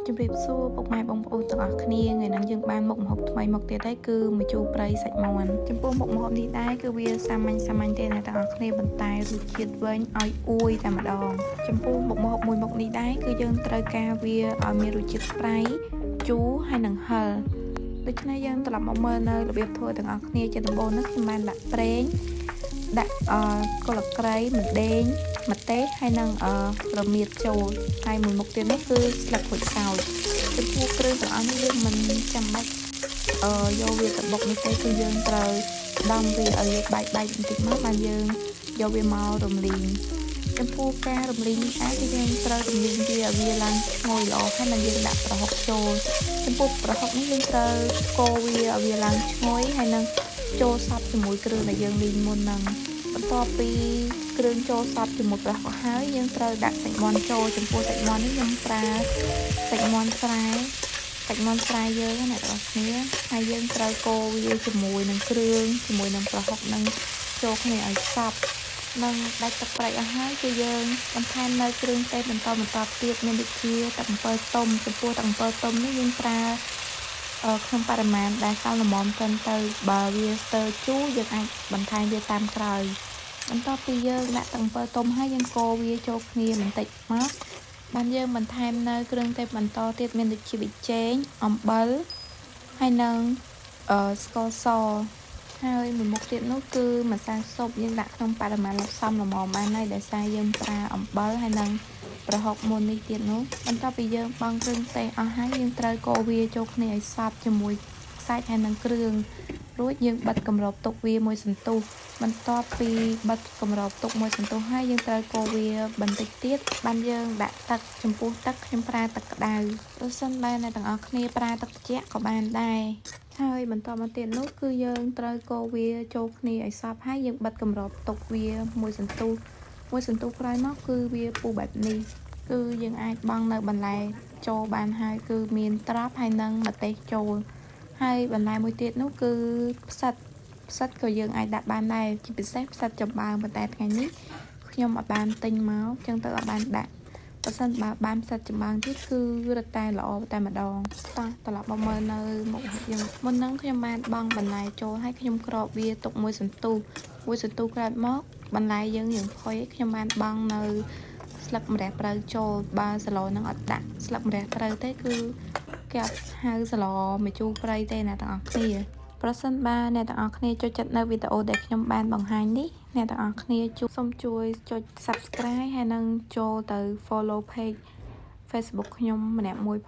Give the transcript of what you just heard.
ជំរាបសួរពុកម៉ែបងប្អូនទាំងអស់គ្នាថ្ងៃនេះយើងបានមុខម្ហូបថ្មីមកទៀតហើយគឺម្ជូរព្រៃសាច់មាន់ចំពោះមុខម្ហូបនេះដែរគឺវាសាមញ្ញសាមញ្ញទេអ្នកទាំងអស់គ្នាប៉ុន្តែរសជាតិវិញឲ្យអួយតែម្ដងចំពោះមុខម្ហូបមួយមុខនេះដែរគឺយើងត្រូវការវាឲ្យមានរសជាតិប្រៃជូរហើយនិងហឹរដូច្នេះយើងត្រឡប់មកមើលនៅរបៀបធ្វើទាំងអស់គ្នាជាដំបូងនោះខ្ញុំបានដាក់ប្រេងដាក់អឺគល់ក្រៃម្ដេងម្ទេសហើយនិងអឺរមៀតចូលហើយមួយមុខទៀតនោះគឺស្លឹកក្រូចសើចចំពោះគ្រឿងទាំងអស់នេះយើងមិនចាំបាច់អឺយកវាទៅបុកនេះទេគឺយើងត្រូវដំវាឲ្យវាបែកបែកបន្តិចមកបានយើងយកវាមករំលីងចំពោះការរំលីងនេះដែរគឺយើងត្រូវរំលីងវាឲ្យវាឡើងឈ្ងុយល្អហើយមិនយើងដាក់ប្រហុកចូលចំពោះប្រហុកនេះយើងត្រូវកូរវាឲ្យវាឡើងឈ្ងុយហើយនឹងចូលសព្វជាមួយគ្រឿងដែលយើងលីងមុនហ្នឹងបន្ទាប់ពីគ្រឿងចូលសព្វជាមួយប្រហុកហើយយើងត្រូវដាក់សាច់មាន់ចូលចំពោះសាច់មាន់នេះខ្ញុំប្រើសាច់មាន់ស្រែសាច់មាន់ស្រែយើងណាអ្នកទាំងអស់គ្នាហើយយើងត្រូវកូរវាជាមួយនឹងគ្រឿងជាមួយនឹងប្រហុកនឹងចូលគ្នាឲ្យសព្វនិងដាច់ទឹកប្រៃអស់ហើយគឺយើងបន្ថែមនៅគ្រឿងទេសបន្តបន្តទៀតមានដូចជាទឹកអំពិលទុំចំពោះទឹកអំពិលទុំនេះយើងប្រើក្នុងបរិមាណដែលសមល្មមសិនទៅបើវាស្ទើរជូរយើងអាចបន្ថែមវាតាមក្រោយបន្ទាប់ពីយើងដាក់ទឹកអំពិលទុំហើយយើងកូរវាចូលគ្នាបន្តិចមកបានយើងបន្ថែមនៅគ្រឿងទេសបន្តទៀតមានដូចជាប៊ីចេងអំបិលហើយនិងអឺស្ករសហើយមួយមុខទៀតនោះគឺម្សៅស៊ុបយើងដាក់ក្នុងបរិមាណសមល្មមបានហើយដោយសារយើងប្រើអំបិលហើយនិងប្រហុកមុននេះទៀតនោះបន្ទាប់ពីយើងបង់គ្រឿងទេសអស់ហើយយើងត្រូវកូរវាចូលគ្នាឲ្យសព្វជាមួយសាច់ហើយនិងគ្រឿងរួចយើងបិទគម្របទុកវាមួយសន្ទុះបន្ទាប់ពីបិទគម្របទុកមួយសន្ទុះហើយយើងត្រូវកូរវាបន្តិចទៀតបានយើងដាក់ទឹកចំពោះទឹកខ្ញុំប្រើទឹកក្តៅប្រសិនបើអ្នកទាំងអស់គ្នាប្រើទឹកត្រជាក់ក៏បានដែរហើយបន្តមកទៀតនោះគឺយើងត្រូវកូរវាចូលគ្នាឲ្យសព្វហើយយើងបិទគម្របទុកវាមួយសន្ទុះមួយសន្ទុះក្រោយមកគឺវាពុះបែបនេះគឺយើងអាចបង់នៅបន្លែចូលបានហើយគឺមានត្រប់ហើយនិងម្ទេសចូលហើយបន្លែមួយទៀតនោះគឺផ្សិតផ្សិតក៏យើងអាចដាក់បានដែរជាពិសេសផ្សិតចំបើងប៉ុន្តែថ្ងៃនេះខ្ញុំអត់បានទិញមកចឹងទៅអត់បានដាក់បើសិនបើបានផ្សិតចំបើងទៀតគឺរឹតតែល្អតែម្ដងតោះត្រឡប់មកមើលនៅមុខយើងមុនហ្នឹងខ្ញុំបានបង់បន្លែចូលហើយខ្ញុំក្របវាទុកមួយសន្ទុះមួយសន្ទុះក្រោយមកបន្លែយើងយើងផុយខ្ញុំបានបង់នៅស្លឹកម្រះព្រៅចូលបើសម្លហ្នឹងអត់ដាក់ស្លឹកម្រះព្រៅទេគឺគេអត់ហៅសម្លម្ជូរព្រៃទេណាទាំងអស់គ្នាប្រសិនបើអ្នកទាំងអស់គ្នាចូលចិត្តនៅវីដេអូដែលខ្ញុំបានបង្ហាញនេះអ្នកទាំងអស់គ្នាជួយសូមជួយចុច Subscribe ហើយនិងចូលទៅ Follow Page Facebook ខ្ញុំម្នាក់មួយ។